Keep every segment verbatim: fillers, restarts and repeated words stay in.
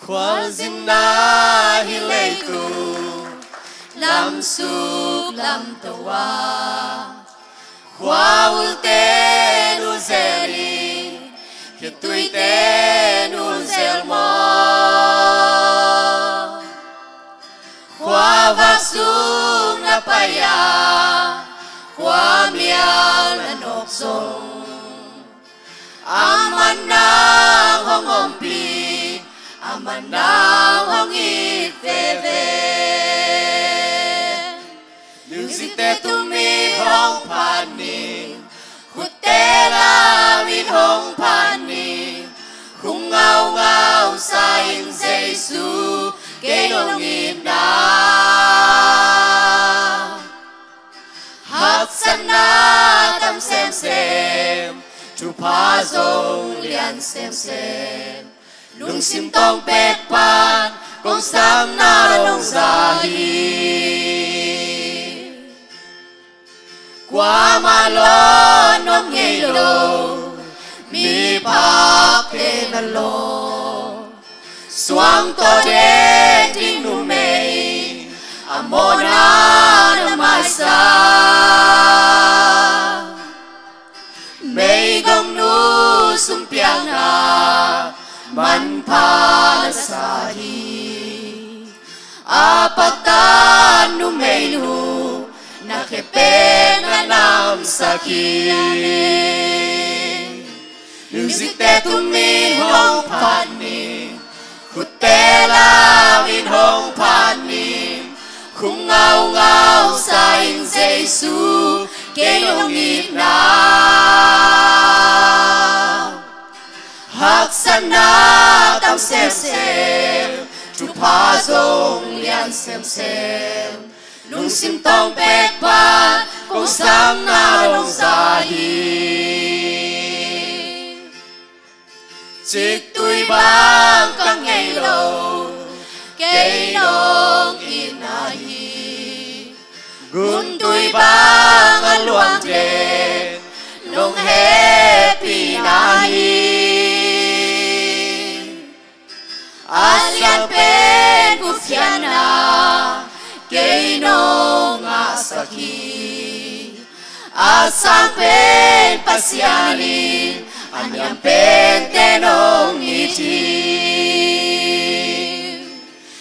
Khualzinna hi leitung lamsuk lamto a, khua ulte nu zel in, khetuite nu zel maw? Khua vak sung na pai a, khua mial na nawk zong, a man nang hong ompih, a man nang hong it veve. Musicte tum in hong phat ning, khutte lam in hong phat ning, khung ngaungau sa ing Jesu, kei nong itna. Haksatna tam semsem, thupha zong lian semsem, lungsim tawng pek pan kong samna nong za hi. Kuamah lawn nong ngei lo, miphakte na law, suang tawh det ding numei, a mawhna na maisak. Meigong nu sumpiangna manpha na sa hi. A paktan numeinu na khepek na namsak hi. Musicte tum in hong phat ning, khutte lam in hong phat ning, khung ngaungau sa ing Jesu, kei nong itna. Haksatna tam semsem, thupha zong lian semsem, lungsim tawng pek pan kong samna nong za hi. Ciktui bang ka ngei lo, kei nong itna hi. Guntui bang a luang den, nong hehpihna hi. A lian pen gupkhiatna, kei nong ngahsak hi. A sang pen Pasian in, a niam pente nong it hi.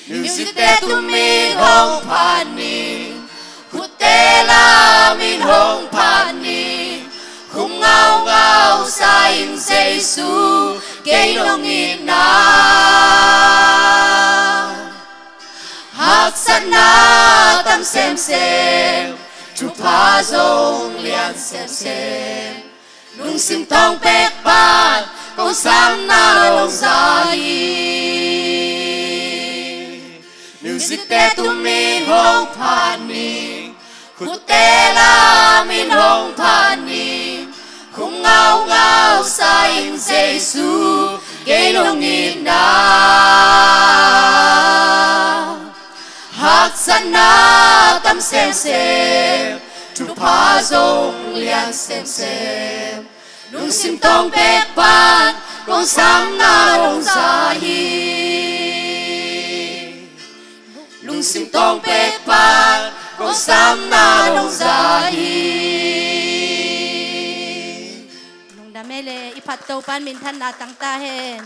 Musicte tum in hong phat ning, khutte lam in hong phat ning, khung ngaungau sa ing Jesu, kei nong itna. Haksatna tam semsem, thupha zong lian semsem, lungsim tawng pek pan kong samna nong za hi. Musicte tum in hong phat ning, khutte lam in hong phat ning, khung ngaungau sa ing Jesu, kei nong itna. Haksatna tam semsem, thupha zong lian semsem, lungsim tawng pek pan kong samna nong za hi. Lungsim tawng pek pan kong samna nong za hi. Lungdam e le, i phat Topa'n minthanna tang ta hen.